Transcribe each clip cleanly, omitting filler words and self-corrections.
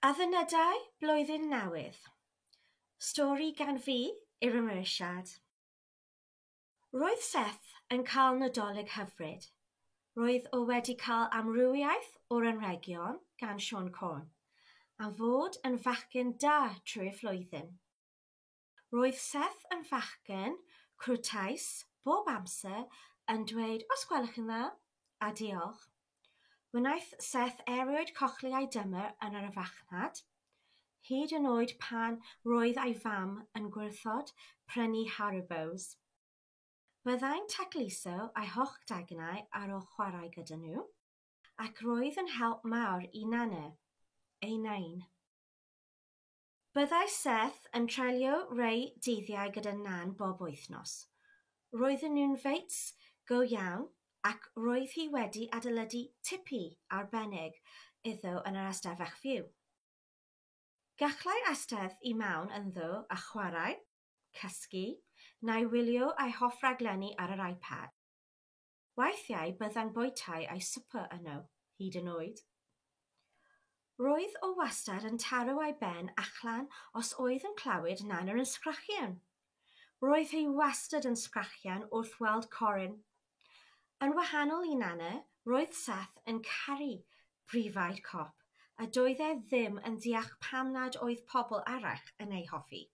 Addunedau Blwyddyn Newydd. Stori gan fi, Iram Irshad. Roedd Seth yn cael Nadolig hyfryd. Roedd o wedi cael amrywiaeth o'r anrhegion gan Siôn Corn, am fod yn fachgen da trwy'r flwyddyn. Roedd Seth yn fachgen cwrtais bob amser yn dweud os gwelwch yn dda, a diolch. Wnaeth Seth erioed colli ei dymer yn yr farchnad, hyd yn oed pan roedd ei fam yn gwrthod prynu Haribos. Byddai'n tacluso ei holl deganau ar ôl chwarae gyda nhw, ac roedd yn help mawr i Nana, ei nain. Byddai Seth yn treulio rhai dyddiau gyda Nan bob wythnos. Roedden nhw'n feits go iawn ac roedd hi wedi adeiladu tipi arbennig iddo yn yr ystafell fyw. Gallai eistedd i mewn ynddo a chwarae, cysgu, neu wylio ei hoff raglenni ar yr iPad. Weithiau byddai'n bwyta ei swper yno, hyd yn oed. Roedd o wastad yn taro ei ben allan os oedd yn clywed Nana yn sgrechian. Roedd hi wastad yn sgrechian wrth weld Corin. Yn wahanol i Nana, roedd Seth yn caru pryfaid cop a doedd e ddim yn deall pam nad oedd pobl arall yn ei hoffi.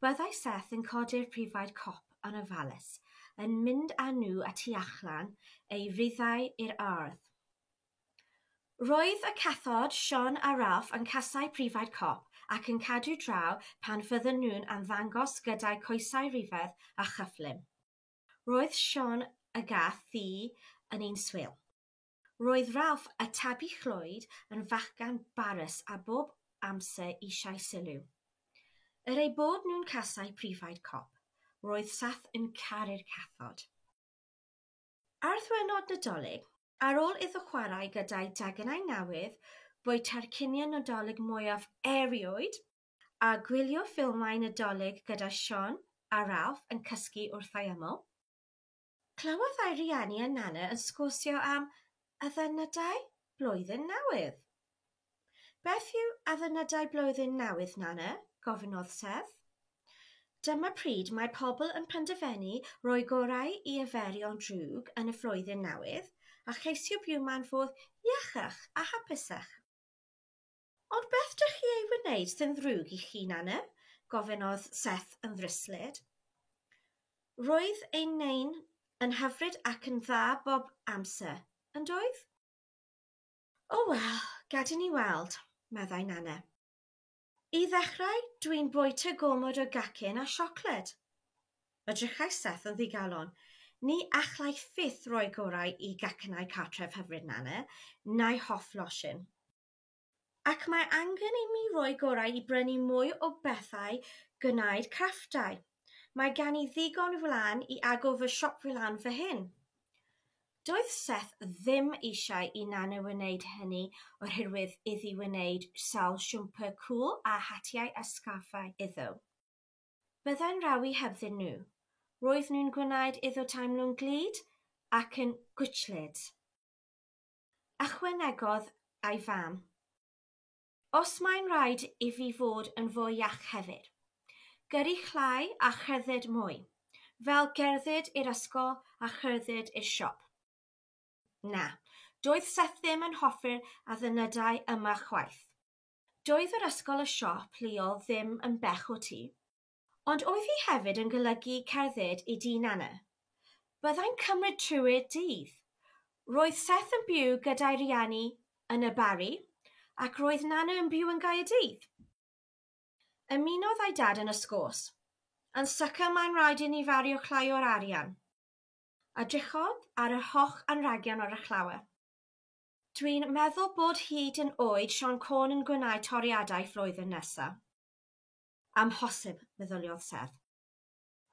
Byddai Seth yn codi'r pryfaid cop yn ofalus, yn mynd â nhw a tu allan eu rhyddhau i'r ardd. Roedd y cathod Siôn a Ralph yn casáu pryfaid cop ac yn cadw draw pan fydden nhw'n ymddangos gyda'u coesau rhyfedd a chyflym. Roedd Siôn y gath ddu yn un swil. Roedd Ralph y tabi llwyd yn fachgen barus a bob amser eisiau sylw. Er eu bod nhw'n casáu pryfaid cop, roedd Seth yn caru'r cathod. Ar ddiwrnod Nadolig, ar ôl iddo chwarae gyda'i deganau newydd, bwyta'r cinio Nadolig mwyaf erioed, a gwylio ffilmiau Nadolig gyda Siôn a Ralph yn cysgu wrth ei ymyl, clywodd ei rieni a Nana yn sgwrsio am addunedau Blwyddyn Newydd. Beth yw addunedau Blwyddyn Newydd, Nana? gofynnodd Seth. Dyma pryd mae pobl yn penderfynu rhoi gorau i arferion drwg yn y flwyddyn newydd a cheisio byw mewn ffordd iachach a hapusach. Ond beth dych chi ei wneud sy'n ddrwg i chi, Nana? gofynnodd Seth yn ddryslyd. Roedd ein nain yn hyfryd ac yn dda bob amser, yn doedd? O wel, gad i ni weld, meddai Nana. I ddechrau, dwi'n bwyta gormod o gacen a siocled. Edrychai Seth yn ddigalon. Ni allai fyth roi gorau i gacennau cartref hyfryd Nana, na'i hoff losin. Ac mae angen i mi roi gorau i brynu mwy o bethau gwneud crefftau. Mae gen i ddigon wlân i agor fy siop wlân fy hun. Doedd Seth ddim eisiau i Nana wneud hynny oherwydd iddi wneud sawl siwmper cŵl a hatiau a sgarffau iddo. Byddai'n rhawi hebddyn nhw. Roedd nhw'n gwneud iddo teimlo'n glyd ac yn gwichlyd. Ychwanegodd ei fam, Os mae'n rhaid i fi fod yn fwy iach hefyd, gyrru llai a cherdded mwy, fel gerdded i'r ysgol a cherdded i'r siop. Na, doedd Seth ddim yn hoffi'r addunedau yma chwaith. Doedd yr ysgol a siop leol ddim yn bell o tŷ, ond oedd hi hefyd yn golygu cerdded i dŷ Nana. Byddai'n cymryd trwy'r dydd. Roedd Seth yn byw gyda'i rieni yn y Barri, ac roedd Nana yn byw yn Gaerdydd. Ymunodd ei dad yn y sgwrs. Yn sicr mae'n rhaid i ni wario llai o'r arian. Edrychodd ar yr holl anrhegion ar y llawr. Dwi'n meddwl bod hyd yn oed Siôn Corn yn gwneud toriadau flwyddyn nesaf. Amhosib, meddyliodd Seth.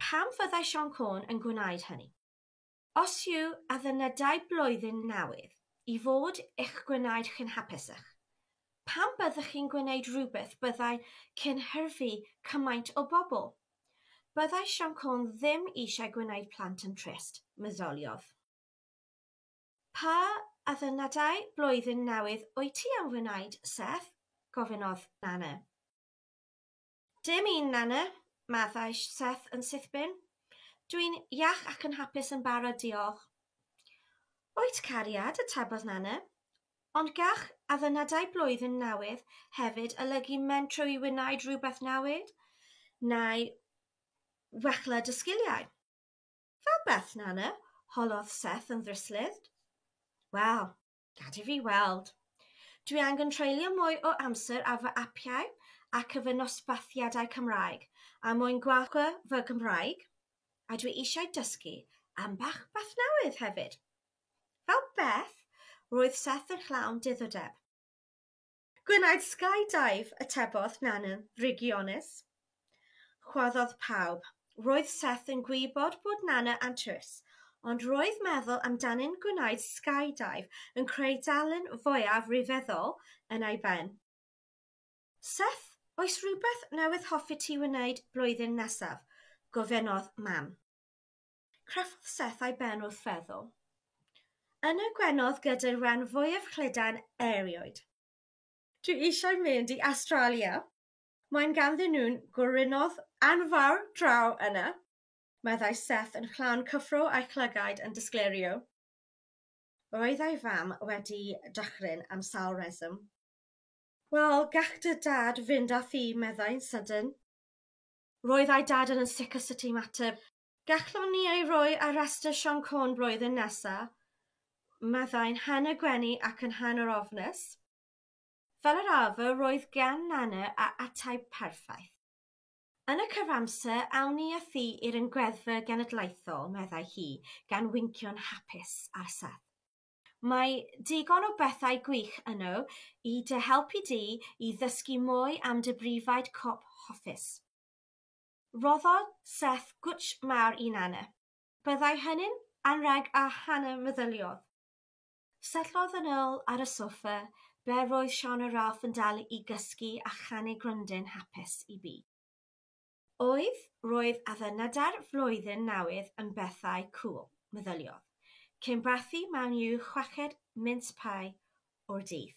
Pam fyddai Siôn Corn yn gwneud hynny? Os yw addunedau blwyddyn newydd i fod i'ch gwneud chi'n hapusach, pam byddwch chi'n gwneud rhywbeth byddai cynhyrfu cymaint o bobl? Byddai Siôn Corn ddim eisiau gwneud plant yn trist, meddyliodd. Pa addunedau blwyddyn newydd wyt ti am wneud, Seth? Gofynnodd Nana. Dim un, Nana, maddau Seth yn sythbin. Dwi'n iach ac yn hapus yn barod, diolch. Wyt, cariad, atebodd Nana. Ond gall addunadau blwyddyn newydd hefyd olygu mentro i wneud rhywbeth newydd, neu wella dy sgiliau. Fel beth, Nana? Holodd Seth yn ddryslyd. Wel, gad i fi weld. Dwi angen treulio mwy o amser ar fy apiau ac y fy nosbarthiadau Cymraeg, a mwyn gwella fy Gymraeg, a dwi eisiau dysgu am bach beth newydd hefyd. Fel beth? Roedd Seth yn llawn diddordeb. Gwneud skydive, atebodd Nana'n ddrygionus. Chwarddodd pawb. Roedd Seth yn gwybod bod Nana anturus, ond roedd meddwl amdani'n gwneud skydive yn creu darlun fwyaf rhyfeddol yn ei ben. Seth, oes rhywbeth newydd hoffi ti wneud blwyddyn nesaf? Gofynnodd mam. Craffodd Seth ei ben wrth feddwl. Yna gwenodd gyda'r ran fwyaf llydan erioed. Dwi eisiau mynd i Awstralia. Mae'n ganddyn nhw'n gwerinoedd anfawr draw yna, meddai Seth yn llawn cyffro a'i llygaid yn disgleirio. Roedd ei fam wedi dychryn am sawl reswm. Wel, gall dy dad fynd â thi, meddai'n sydyn. Roedd ei dad yn sicr sut i ymateb. Gallwn ni ei roi ar restr Siôn Corn blwyddyn nesa, meddai'n hanner gwenu ac yn hanner ofnus. Fel yr arfer, roedd gan Nana a ateb perffaith. Yn y cyfamser, awn ni â thi i'r Amgueddfa Genedlaethol, meddai hi, gan wincio'n hapus ar Seth. Mae digon o bethau gwych yno i dy helpu di i ddysgu mwy am dy bryfaid cop hoffus. Rhoddodd Seth gwtsh mawr i Nana. Byddai hynny'n anrheg a hanner meddyliodd. Settlodd yn ôl ar y soffa, ble roedd Siôn a Ralph yn dal i gysgu a chanu grwndyn hapus i byd. Oedd, roedd addunadau'r flwyddyn newydd yn bethau cŵl, meddyliodd, cyn brathu mewn i'w chweched mince pie o'r dydd.